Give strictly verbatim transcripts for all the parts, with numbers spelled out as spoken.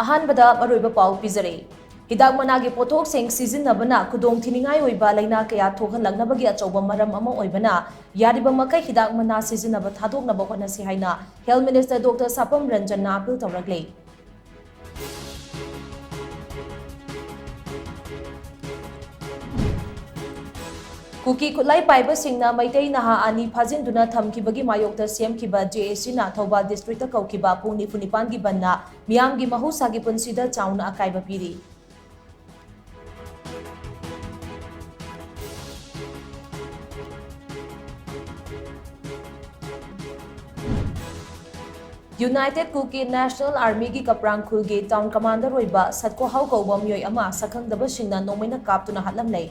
ꯑꯍꯥꯟꯕꯗ ꯃꯔꯨꯑꯣꯏꯕ ꯄꯥꯎ ꯄꯤꯖꯔꯤ꯫ ꯍꯤꯗꯥꯛ ꯃꯅꯥꯒꯤ ꯄꯣꯠꯊꯣꯛꯁꯤꯡ ꯁꯤꯖꯤꯟꯅꯕꯅ ꯈꯨꯗꯣꯡꯊꯤꯅꯤꯡꯉꯥꯏ ꯑꯣꯏꯕ ꯂꯥꯏꯅꯥ ꯀꯌꯥ ꯊꯣꯛꯍꯜꯂꯛꯅꯕꯒꯤ ꯑꯆꯧꯕ ꯃꯔꯝ ꯑꯃ ꯑꯣꯏꯕꯅ, ꯌꯥꯔꯤꯕ ꯃꯈꯩ ꯍꯤꯗꯥꯛ ꯃꯅꯥ ꯁꯤꯖꯤꯟꯅꯕ ꯊꯥꯗꯣꯛꯅꯕ ꯍꯣꯠꯅꯁꯤ ꯍꯥꯏꯅ Health Minister Doctor ꯁꯥꯄꯝ ꯔꯟꯖꯟꯅ appeal ꯇꯧꯔꯛꯂꯤ꯫ ꯀꯨꯀꯤ ꯈꯨꯠꯂꯥꯏ ꯄꯥꯏꯕꯁꯤꯡꯅ ꯃꯩꯇꯩ ꯅꯍꯥ ꯑꯅꯤ ꯐꯥꯖꯤꯟꯗꯨꯅ ꯊꯝꯈꯤꯕꯒꯤ ꯃꯥꯌꯣꯛꯇ ꯁꯦꯝꯈꯤꯕ JACꯅ ꯊꯧꯕꯥꯜ districtꯇ ꯀꯧꯈꯤꯕ ꯄꯨꯡ ꯅꯤꯐꯨ ꯅꯤꯄꯥꯟꯒꯤ ꯕꯟꯅ ꯃꯤꯌꯥꯝꯒꯤ ꯃꯍꯧꯁꯥꯒꯤ ꯄꯨꯟꯁꯤꯗ ꯆꯥꯎꯅ ꯑꯀꯥꯏꯕ ꯄꯤꯔꯤ꯫ United Kuki National Armyꯒꯤ ꯀꯄ꯭ꯔꯥꯡ ꯈꯨꯜꯒꯤ town commander ꯑꯣꯏꯕ ꯁꯠꯀꯣꯍꯥꯎ ꯀꯧꯕ ꯃꯤꯑꯣꯏ ꯑꯃ ꯁꯛꯈꯪꯗꯕꯁꯤꯡꯅ ꯅꯣꯡꯃꯩꯅ ꯀꯥꯞꯇꯨꯅ ꯍꯥꯠꯂꯝꯂꯦ꯫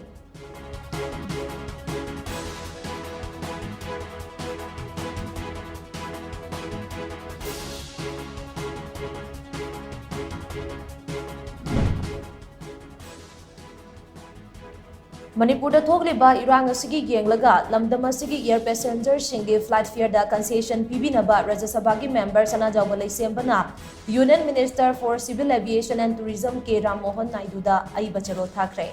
ꯃꯅꯤꯄꯨꯔꯗ ꯊꯣꯛꯂꯤꯕ ꯏꯔꯥꯡ ꯑꯁꯤꯒꯤ ꯌꯦꯡꯂꯒ ꯂꯝꯗꯝ ꯑꯁꯤꯒꯤ air passengerꯁꯤꯡꯒꯤ flight fareꯗ concession ꯄꯤꯕꯤꯅꯕ ꯔꯥꯖ꯭ꯌ ꯁꯚꯥꯒꯤ member Sanajaoba ꯂꯩꯁꯦꯝꯕꯅ Union Minister for Civil Aviation and Tourism ꯀꯦ ꯔꯥꯝ ꯃꯣꯍꯟ ꯅꯥꯏꯗꯨꯗ ꯑꯏꯕ ꯆꯦꯔꯣꯜ ꯊꯥꯈ꯭ꯔꯦ꯫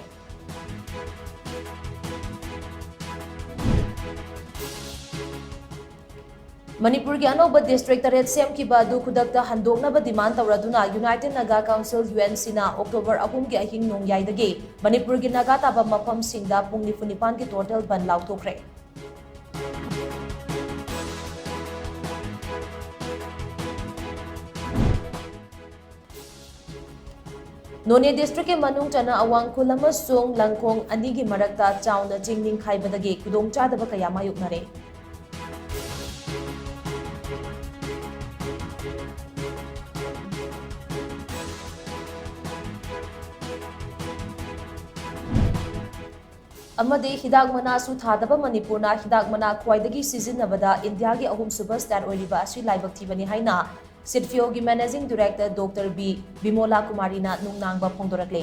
ꯃꯅꯤꯄꯨꯔꯒꯤ ꯑꯅꯧꯕ district ꯇꯔꯦꯠ ꯁꯦꯝꯈꯤꯕ ꯑꯗꯨ ꯈꯨꯗꯛꯇ ꯍꯟꯗꯣꯛꯅꯕ demand ꯇꯧꯔꯗꯨꯅ United Naga Council, UNCꯅ October ꯑꯍꯨꯝꯒꯤ ꯑꯍꯤꯡ ꯅꯣꯡꯌꯥꯏꯗꯒꯤ ꯃꯅꯤꯄꯨꯔꯒꯤ ꯅꯥꯒꯥ ꯇꯥꯕ ꯃꯐꯝꯁꯤꯡꯗ ꯄꯨꯡ ꯅꯤꯐꯨ ꯅꯤꯄꯥꯟꯒꯤ total ꯕꯟ ꯂꯥꯎꯊꯣꯛꯈ꯭ꯔꯦ꯫ ꯅꯣꯅꯦ districtꯀꯤ ꯃꯅꯨꯡ ꯆꯟꯅ ꯑꯋꯥꯡ ꯈꯨꯜ ꯑꯃꯁꯨꯡ ꯂꯪꯈꯣꯡ ꯑꯅꯤꯒꯤ ꯃꯔꯛꯇ ꯆꯥꯎꯅ ꯆꯤꯡ ꯅꯤꯡꯈꯥꯏꯕꯗꯒꯤ ꯈꯨꯗꯣꯡꯆꯥꯗꯕ ꯀꯌꯥ ꯃꯥꯌꯣꯛꯅꯔꯦ꯫ ꯑꯃꯗꯤ ꯍꯤꯗꯥꯛ ꯃꯅꯥꯁꯨ ꯊꯥꯗꯕ ꯃꯅꯤꯄꯨꯔꯅ ꯍꯤꯗꯥꯛ ꯃꯅꯥ ꯈ꯭ꯋꯥꯏꯗꯒꯤ ꯁꯤꯖꯤꯟꯅꯕꯗ ꯏꯟꯗꯤꯌꯥꯒꯤ ꯑꯍꯨꯝꯁꯨꯕ state ꯑꯣꯏꯔꯤꯕ ꯑꯁꯤ ꯂꯥꯏꯕꯛ ꯊꯤꯕꯅꯤ ꯍꯥꯏꯅ SIDFIOꯒꯤ Managing Director Doctor ꯕꯤ ꯕꯤꯃꯣꯂꯥ ꯀꯨꯃꯥꯔꯤꯅ ꯅꯨꯡꯅꯥꯡꯕ ꯐꯣꯡꯗꯣꯔꯛꯂꯤ꯫